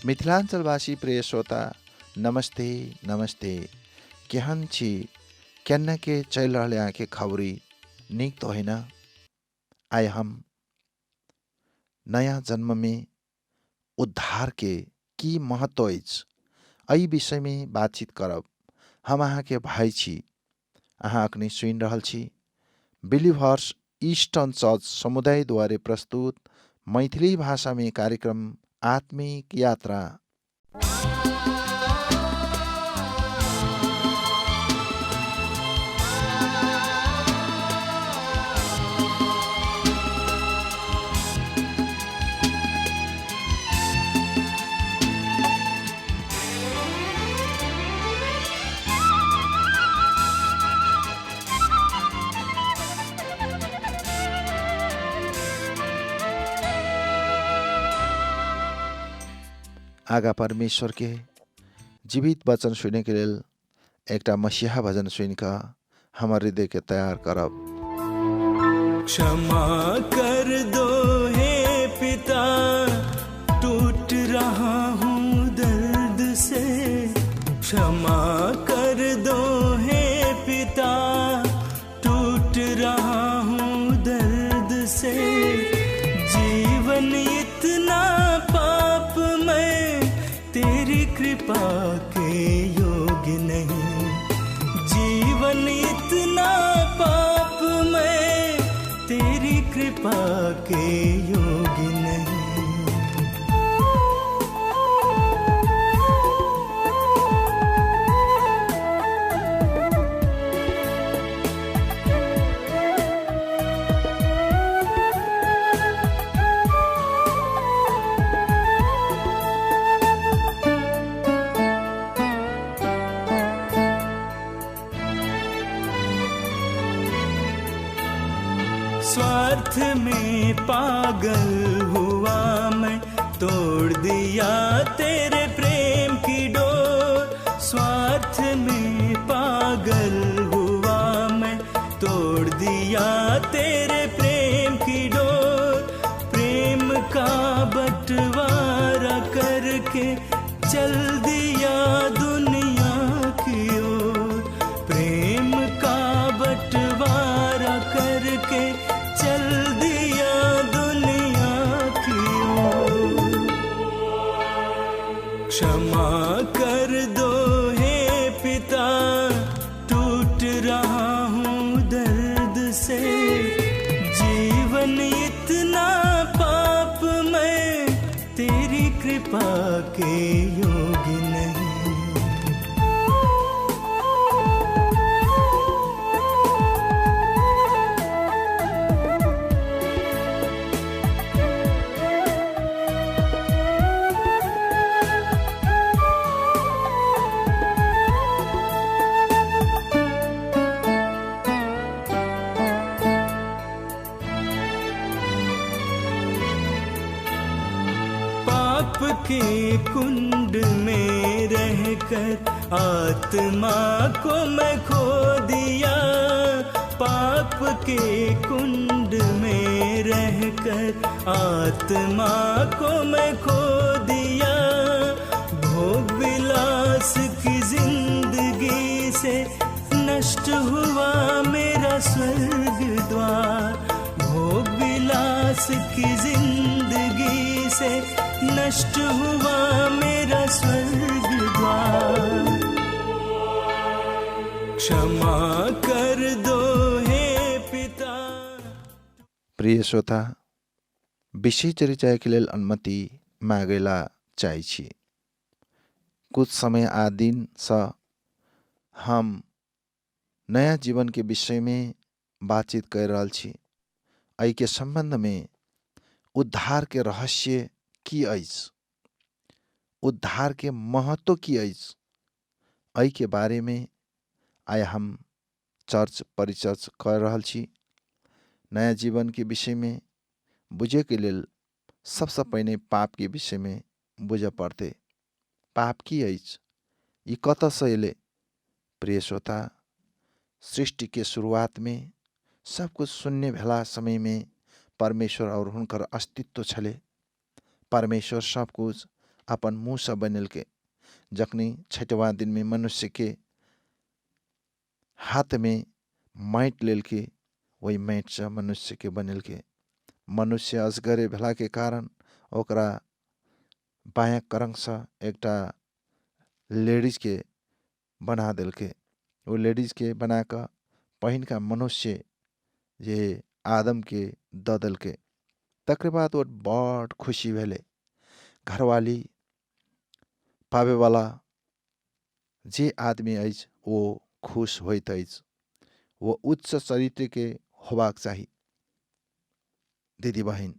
मिथिलाञ्चलवासी प्रिय श्रोता नमस्ते नमस्ते। केहन छी, केना के चलि रहल अहाँके खबरी, नीक तो है ना? आइ हम नया जन्ममे उद्धार के की महत्व अछि एहि विषयमे बातचीत करब। हम अहाँके भाइ छी, अहाँ अखनी सुनि रहल छी बिलिभर्स ईस्टर्न चर्च समुदाय द्वारे प्रस्तुत मैथिली भाषामे कार्यक्रम आत्मिक यात्रा। आगा परमेश्वर के जीवित वचन सुने के लेल एकटा मसीहा भजन सुनि कऽ हमर हृदय के तैयार करब। क्षमा कर दो हे पिता, टूट रहा हूँ दर्द से। क्षमा कर दो हे पिता, टूट रहा हूँ दर्द से। जीवन इतना पाप मैं, तेरी कृपा के योग्य नहीं। जीवन इतना पाप मैं, तेरी कृपा के योग्य नहीं। स्वार्थ में पागल हुआ मैं, तोड़ दिया तेरे प्रेम की डोर। स्वार्थ में पागल हुआ मैं, तोड़ दिया तेरे प्रेम की डोर। प्रेम का बंटवारा करके चल दिया दुनिया की ओर। प्रेम का बंटवारा करके चल दिया दुनिया की ओर। क्षमा कर दो हे पिता, टूट रहा हूँ दर्द से। जीवन इतना पाप मैं, तेरी कृपा के योग्य नहीं। पाप के कुंड में रहकर आत्मा को मैं खो दिया। पाप के कुंड में रहकर आत्मा को मैं खो दिया। भोग विलास की जिंदगी से नष्ट हुआ मेरा स्वर्ग द्वार। भोग विलास की जिंदगी से नष्ट हुआ मेरा स्वर्ग द्वार। क्षमा कर दो हे पिता। प्रिय श्रोता, विशेष चर्चा के लेल अनुमति मागेला चाहै छी। कुछ समय आ दिन सँ हम नया जीवन के विषय में बातचीत कर रहल छी। एहि के सम्बन्ध में उद्धार के रहस्य की अछि, उद्धार के महत्व की अछि, एहि के बारे में आइ हम चर्च परिचर्च कर रहल छी। नया जीवन के विषय में बुझे के लेल सबसँ पहिने पाप के विषय में बुझऽ पड़तै। पाप की अछि, ई कतऽसँ एलै? प्रिय श्रोता, सृष्टि के शुरुआत में सब कुछ शून्य भेला समय में परमेश्वर और हुनकर अस्तित्व छलै। परमेश्वर सब कुछ अपन मुँहसँ बनेलकै। जखनी छठवा दिनमे मनुष्यके हाथमे माटि लेलकै, ओहि माटिसँ मनुष्यके बनेलकै। मनुष्य असगरे भेलाके कारण ओकरा बायाँ करङसँ एकटा लेडीजके बना देलकै। ओ लेडीजके बना कऽ पहिनका मनुष्य जे आदमके दऽ देलकै। तकर बाद ओ बड़ खुशी भेलै। घरवाली पाबैवला जे आदमी अछि ओ खुश होइत अछि। ओ उच्च चरित्रके होबाक चाही। दिदी बहिन,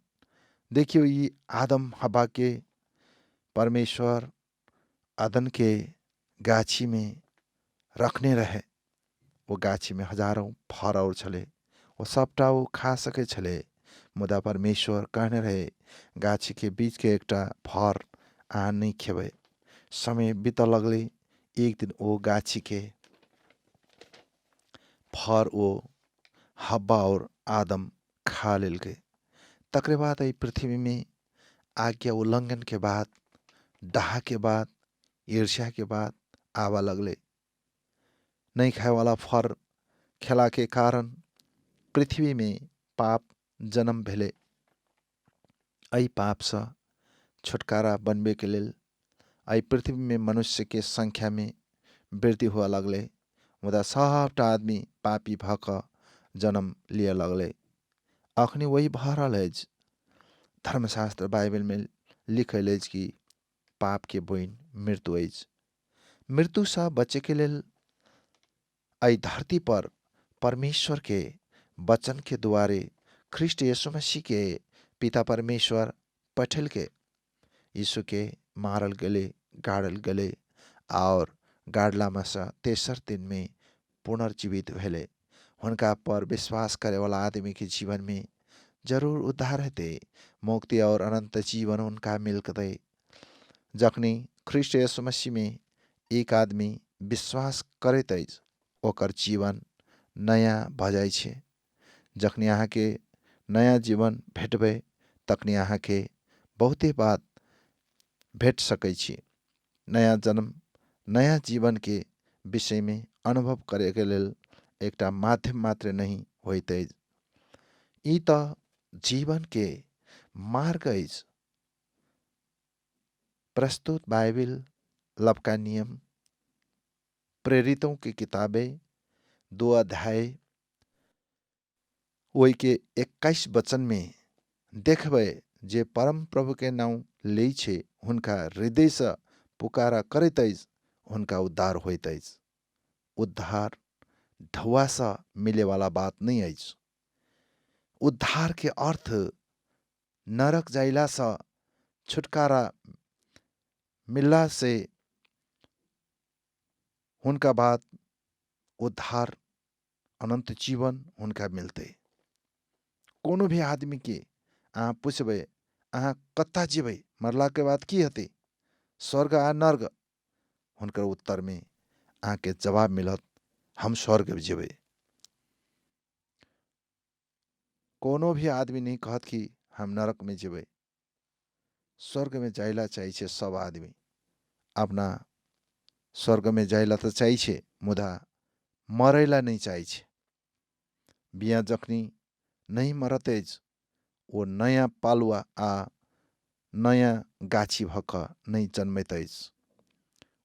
देखियौ, ई आदम हब्बाके परमेश्वर अदनके गाछीमे रखने रहे। ओ गाछीमे हजारौँ फर आओर छलै, ओ सभटा ओ खा सकै छलै, मुदा परमेश्वर कहने रहे, गाछीके बीचके एकटा फर अहाँ नहि खेबै। समय बितऽ लगलै। एक दिन ओ गाछीके फर ओ हब्बा आओर आदम खा लेलकै। तकरे बाद एहि पृथ्वीमे आज्ञा उल्लङ्घनके बाद, डाहके बाद, ईर्ष्याके बाद आबऽ लगलै। नहि खायवाला फर खेलाके कारण पृथ्वीमे पाप जन्म भेलै। एहि पापसँ छुटकारा बनबैके लेल एहि पृथ्वीमे मनुष्यके सङ्ख्यामे वृद्धि हुअ लगलै, मुदा सभटा आदमी पापी भऽ कऽ जन्म लिअ लगलै। अखनी वही भऽ रहल अछि। धर्मशास्त्र बाइबलमे लिखल अछि कि पापके बोइन मृत्यु अछि। मृत्युसँ बचैके लेल एहि धरती पर परमेश्वरके वचनके द्वारे ख्रिस्ट येशू मसीहके पिता परमेश्वर पठेलकै। यीशुके मारल गेलै, गाड़ल गेलै आओर गाड़लामे सँ तेसर दिनमे पुनर्जीवित भेलै। हुनका पर विश्वास करेवाला आदमीके जीवनमे जरूर उद्धार हेतै, मुक्ति आओर अनन्त जीवन हुनका मिलतै। जखनी ख्रिस्ट येशू मसीहमे एक आदमी विश्वास करैत अछि, ओकर जीवन नयाँ भऽ जाइ छै। जखनी अहाँके नयाँ जीवन भेटबै, तखनी अहाँके बहुते बात भेट सकै छी। नयाँ जन्म, नयाँ जीवनके विषयमे अनुभव करैके लेल एकटा माध्यम मात्रै नहि होइत अछि, ई तऽ जीवनके मार्ग अछि। प्रस्तुत बाइबिल लबका नियम प्रेरितों की किताबें 2 अध्याय ओहिके 21 वचनमे देखबै, जे परम प्रभुके नाउँ लै छै, हुनका हृदयसँ पुकारा करैत अछि, हुनका उद्धार होइत अछि। उद्धार ढौवासँ मिलेवाला बात नहि अछि। उद्धारके अर्थ नरक जाइलासँ छुटकारा मिलला से हुनका बाद उद्धार, अनन्त जीवन हुनका मिलतै। कोनो भी आदमीके अहाँ पुछबै, अहाँ कतऽ जेबै, मरलाके बाद की हेतै, स्वर्ग आ नर्ग? हुनकर उत्तरमे अहाँके जवाब मिलत, हम स्वर्ग जेबै। कोनो भी आदमी नहि कहत कि हम नरकमे जेबै। स्वर्गमे जाइला चाहै छै सब आदमी। अपना स्वर्गमे जाइला तऽ चाहै छै, मुदा मरैला नहि चाहै छै। बिया जखनी नहि मरत अछि, ओ नयाँ पालुआ आ नयाँ गाछी भऽ कऽ नहि जन्मैत अछि।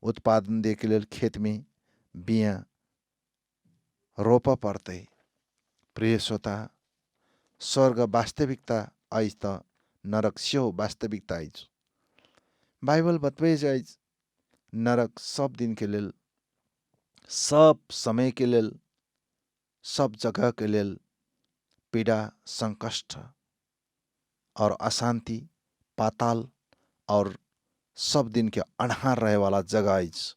उत्पादन दैके लेल खेतमे बिया रोपऽ पड़तै। प्रिय श्रोता, स्वर्ग वास्तविकता अछि तऽ नरक सेहो वास्तविकता अछि। बाइबल बतबै अछि, नरक सब दिनके लेल, सब समयके लेल, सब जगहके लेल पीडा, सङ्कष्ट और अशान्ति, पाताल और सब दिनके अन्हार रहेवाला जगह अछि।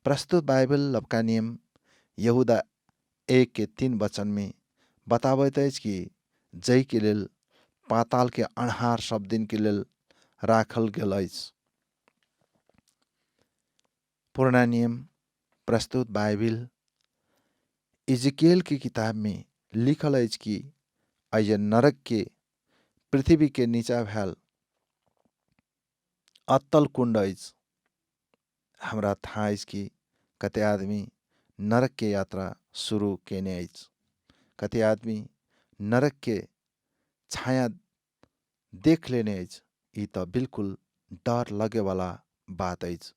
प्रस्तुत बाइबल लबका नियम यहूदा 1 के 3 वचनमे बताबैत अछि कि जाहिके लेल पातालके अन्हार सब दिनके लेल राखल गेल अछि। पुराना नियम प्रस्तुत बाइबिल इजिकेल की किताब में लिखल अछि कि एहि नरकके पृथ्वीके नीचा भेल अतल कुण्ड अछि। हमरा थाह अछि कि कते आदमी नरक के यात्रा शुरू केने अछि, कते आदमी नरक के छाया देख लेने अछि। ई तऽ बिल्कुल डर लगेवाला बात अछि।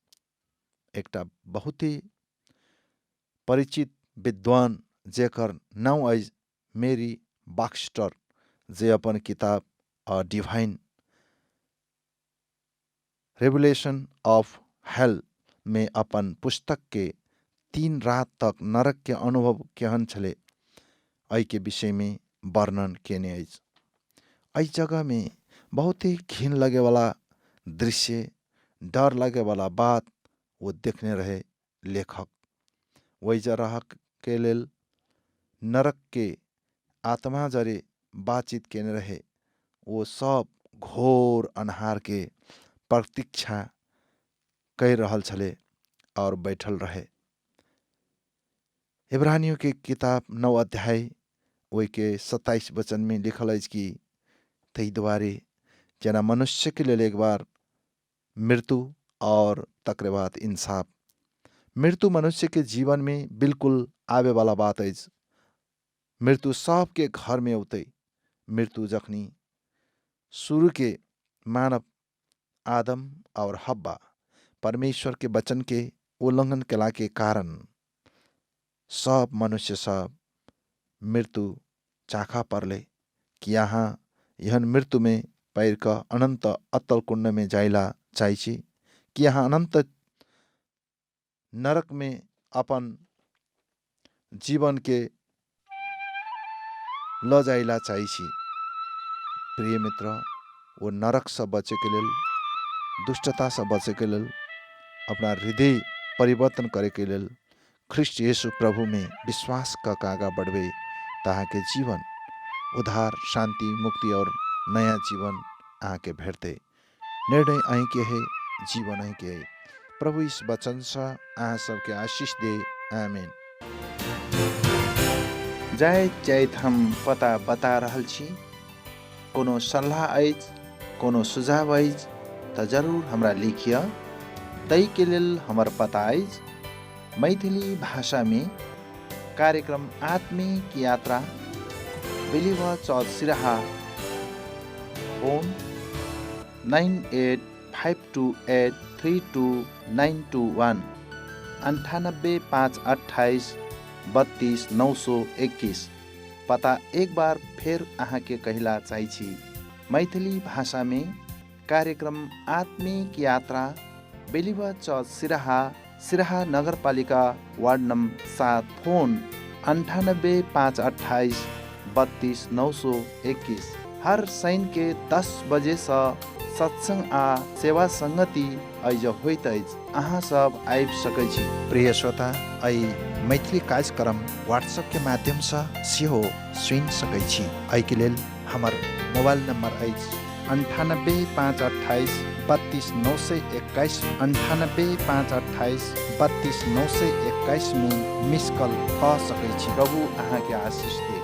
एकटा बहुत ही परिचित विद्वान जेकर नाउँ अछि मेरी बाक्स्टर, जे अपन किताब a divine revelation of hell में अपन पुस्तक के 3 रात तक नरक के अनुभव केहन छलै एहि के विषय में वर्णन केने अछि। एहि जगह में बहुत ही घिन लगेवाला दृश्य, डर लगेवाला बात वो देखने रहे लेखक। वही जगह के लेल नरक के आत्मा जरे बातचीत केने रहे, वो सब घोर अन्हार के प्रतीक्षा कर रहल छले और बैठल रहे। इब्रानियों के किताब 9 अध्याय ओहि के 27 वचन में लिखल अछि कि ताहि दुआरे जेना मनुष्य के लेल एक बार मृत्यु और तकरे बाद इंसाफ। मृत्यु मनुष्य के जीवन में बिल्कुल आवे वाला बात अछि। मृत्यु सबके घर में औतै। मृत्यु जखनी शुरू के मानव आदम और हब्बा परमेश्वर के वचन के उल्लंघन केला के कारण सब मनुष्य सब मृत्यु चाखा पड़ले कि यहाँ एहन मृत्यु में पैर कऽ अनंत अतल कुंड में जाइला चाहै छी, कि यहाँ अनंत नरक में अपन जीवन के ल जाइला चाहै छी। प्रिय मित्र, वो नरक से बचे के लेल, दुष्टता से बचे के लेल, अपना हृदय परिवर्तन करे के लेल ख्रिस्ट येशू प्रभु में विश्वास क के आगा बढ़बे त अहाँके जीवन उद्धार, शांति, मुक्ति और नया जीवन अहाँके भेटतै। निर्णय अहीँके है, जीवन अहीँके है। प्रभु इस वचन से अहाँ सबके आशीष दे। आमीन। जाइत जाइत हम पता बता रहल छी। कोनो सल्लाह अछि, कोनो सुझाव अछि तऽ जरूर हमरा लिखिअ। ताहिके लेल हमर पता अछि मैथिली भाषामे कार्यक्रम आत्मिक यात्रा, believer church Siraha, phone 9852832921, 98 5 28 32 921। पता एक बार फेर अहाँके कहिला चाहै छी, मैथिली भाषामे कार्यक्रम आत्मिक यात्रा, बेलिवा चर्च सिराहा, सिराहा नगरपालिका वार्ड नम्बर 7, फोन 98 5 28 32 921। हर शनि के 10 बजे सँ सत्संग आ सेवा संगति एहिज होइत अछि। अहाँ सब आबि सकै छी। प्रिय श्रोता, एहि मैथिली कार्यक्रम व्हाट्सएप के माध्यम सँ सेहो सुनि सकै छी। एहिके लेल हमर मोबाइल नंबर अछि 98 5 28 32 921, 98 5 28 32 921 में मिस कॉल कऽ सकै छी। प्रभु अहाँके आशीष दे।